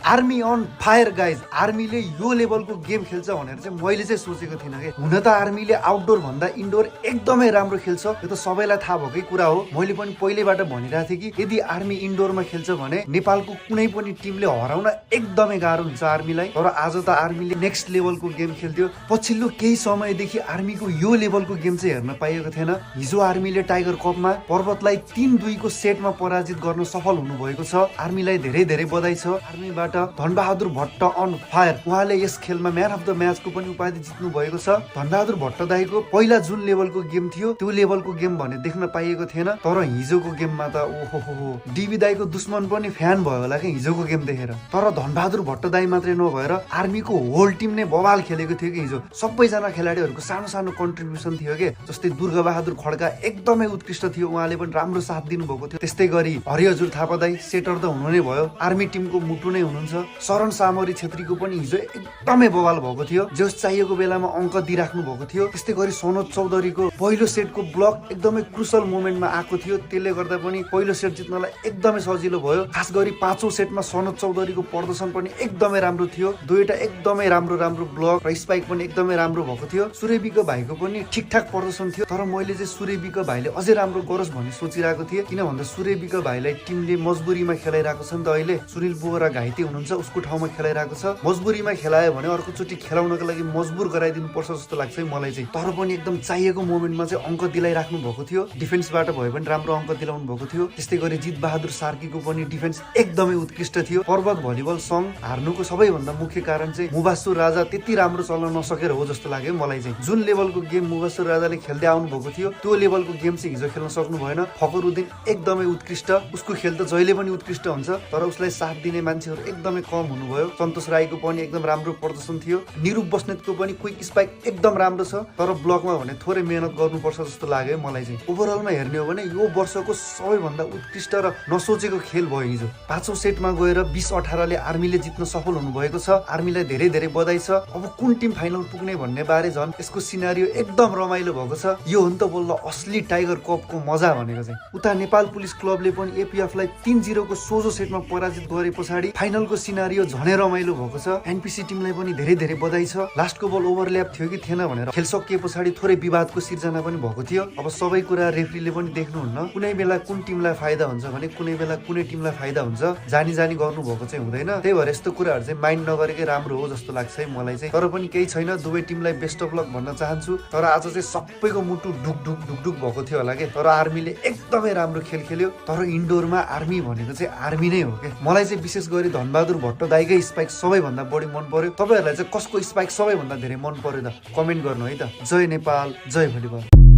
Army on fire guys. आर्मीले यो लेभलको गेम खेल्छ भनेर चाहिँ मैले चाहिँ सोचेको थिइनँ कि। हुन त आर्मीले आउटडोर भन्दा इन्डोर एकदमै राम्रो खेल्छ, यो त सबैलाई थाहा भएकै कुरा हो। मैले पनि पहिलेबाट भनिरहेको थिएँ कि यदि आर्मी इन्डोरमा खेल्छ भने नेपालको कुनै पनि टिमले हराउन एकदमै गाह्रो हुन्छ आर्मीलाई। तर आज त आर्मीले नेक्स्ट लेभलको गेम खेल्थ्यो। पछिल्लो केही समयदेखि आर्मीको यो लेभलको गेम चाहिँ हेर्न पाइएको थिएन। हिजो आर्मीले टाइगर कपमा पर्वतलाई 3-2 को सेटमा पराजित गर्न सफल हुनुभएको छ। आर्मीलाई धेरै धेरै बधाई छ। आर्मीबाट धनबहादुर भट्ट अन फायर, उहाँले यस खेलमा म्यान अफ द म्याचको पनि उपाधि जित्नु भएको छ। धनबहादुर भट्ट दाईको पहिला जुन लेभलको गेम थियो त्यो लेभलको गेम भने देख्न पाइएको थिएन। तर हिजोको गेममा त ओहो, डिबी दाईको दुश्मन पनि फ्यान भयो होला कि हिजोको गेम देखेर। तर धनबहादुर भट्ट दाई मात्रै नभएर आर्मीको होल टिम नै बवाल खेलेको थियो कि हिजो। सबैजना खेलाडीहरूको सानो सानो कन्ट्रिब्युसन थियो के। जस्तै दुर्गाबहादुर खड्का एकदमै उत्कृष्ट थियो, उहाँले पनि राम्रो साथ दिनुभएको थियो। त्यस्तै गरी हरिहजुर थापा दाई सेटर त हुनु नै भयो, आर्मी टिमको मुटु नै हुनुहुन्छ। शरण सामरी छेत्रीको पनि हिजो एकदमै बवाल भएको थियो, जस चाहिएको बेलामा अङ्क दिइराख्नु भएको थियो। त्यस्तै गरी सनोज चौधरीको पहिलो सेटको ब्लक एकदमै क्रुसल मोमेन्टमा आएको थियो, त्यसले गर्दा पनि पहिलो सेट जित्नलाई एकदमै सजिलो भयो। खास गरी 5औं सेटमा सनोज चौधरीको प्रदर्शन पनि एकदमै राम्रो थियो, दुईटा एकदमै राम्रो ब्लक र स्पाइक पनि एकदमै राम्रो भएको थियो। सूर्यविक भाइको पनि ठिकठाक प्रदर्शन थियो। तर मैले चाहिँ सूर्यविक भाइले अझै राम्रो गरोस् भन्ने सोचिरहेको थिएँ, किन भन्दा सूर्यविक भाइलाई टिमले मजबुरीमा खेलाइरहेको छ नि त। अहिले सुनिल बोहरा घाइते हुनुहुन्छ, उसको ठाउँमा खेलाइरहेको छ। मजबुरीमा खेलायो भने अर्कोचोटि खेलाउनको लागि मजबुर गराइदिनु पर्छ जस्तो लाग्छ है मलाई चाहिँ। तर पनि एकदम चाहिएको मोमेन्टमा चाहिँ अङ्क दिलाइराख्नु भएको थियो, डिफेन्सबाट भयो भने राम्रो अङ्क दिलाउनु भएको थियो। त्यस्तै गरी जित बहादुर सार्कीको पनि डिफेन्स एकदमै उत्कृष्ट थियो। पर्वत भलिबल सङ्घ हार्नुको सबैभन्दा मुख्य कारण चाहिँ मुबासुर राजा त्यति राम्रो चल्न नसकेर हो जस्तो लाग्यो मलाई चाहिँ। जुन लेभलको गेम मुबासुर राजाले खेल्दै आउनु भएको थियो त्यो लेभलको गेम चाहिँ हिजो खेल्न सक्नु भएन। फखरुद्दिन एकदमै उत्कृष्ट, उसको खेल त जहिले पनि उत्कृष्ट हुन्छ, तर उसलाई साथ दिने मान्छेहरू एकदमै कम हुनुभयो। सन्तोष राईको पनि एकदम राम्रो प्रदर्शन थियो। निरूप बस्नेतको पनि क्विक स्पाइक एकदम राम्रो छ, तर ब्लकमा भने थोरै मेहनत गर्नुपर्छ जस्तो लाग्यो मलाई चाहिँ। ओभरअलमा हेर्ने हो भने यो वर्षको सबैभन्दा उत्कृष्ट र नसोचेको खेल भयो हिजो। 5औं सेटमा गएर 20-18 ले आर्मीले जित्न सफल हुनुभएको छ। आर्मीलाई धेरै धेरै बधाई छ। अब कुन टिम फाइनल पुग्ने भन्ने बारे झन् यसको सिनारियो एकदम रमाइलो भएको छ। यो हो नि त बल्ल असली टाइगर कपको मजा भनेको चाहिँ। उता नेपाल पुलिस क्लबले पनि एपीएफलाई 3-0 को सोझो सेटमा पराजित गरे पछाडि फाइनलको सिनारियो झनै रमाइलो भएको छ। एनपीसी टिमलाई पनि धेरै धेरै बधाई छ। लास्टको बल ओभरल्याप थियो कि थिएन भनेर खेल सकिए पछाडि थोरै विवादको सिर्जना पनि भएको थियो। अब सबै कुरा रेफ्रीले पनि देख्नुहुन्न, कुनै बेला कुन टिमलाई फाइदा हुन्छ भने कुनै बेला कुनै टिमलाई फाइदा हुन्छ, जानी गर्नु भएको चाहिँ हुँदैन। त्यही भएर यस्तो कुराहरू चाहिँ माइन्ड नगरेकै राम्रो हो जस्तो लाग्छ है मलाई चाहिँ। तर पनि केही छैन, दुवै टिमलाई बेस्ट अफ लक भन्न चाहन्छु। तर आज चाहिँ सबैको मुटु ढुक भएको थियो होला के। तर आर्मीले एकदमै राम्रो खेल खेल्यो। तर इन्डोरमा आर्मी भनेको चाहिँ आर्मी नै हो के। मलाई चाहिँ विशेष गरी धनबहादुर भट्ट दाईकै स्पाइक सबैभन्दा बढी मन पर्यो। तपाईँहरूलाई चाहिँ कसको स्पाइक सबैभन्दा धेरै मन पर्यो त कमेन्ट गर्नु है त। जय नेपाल, जय भलिबल।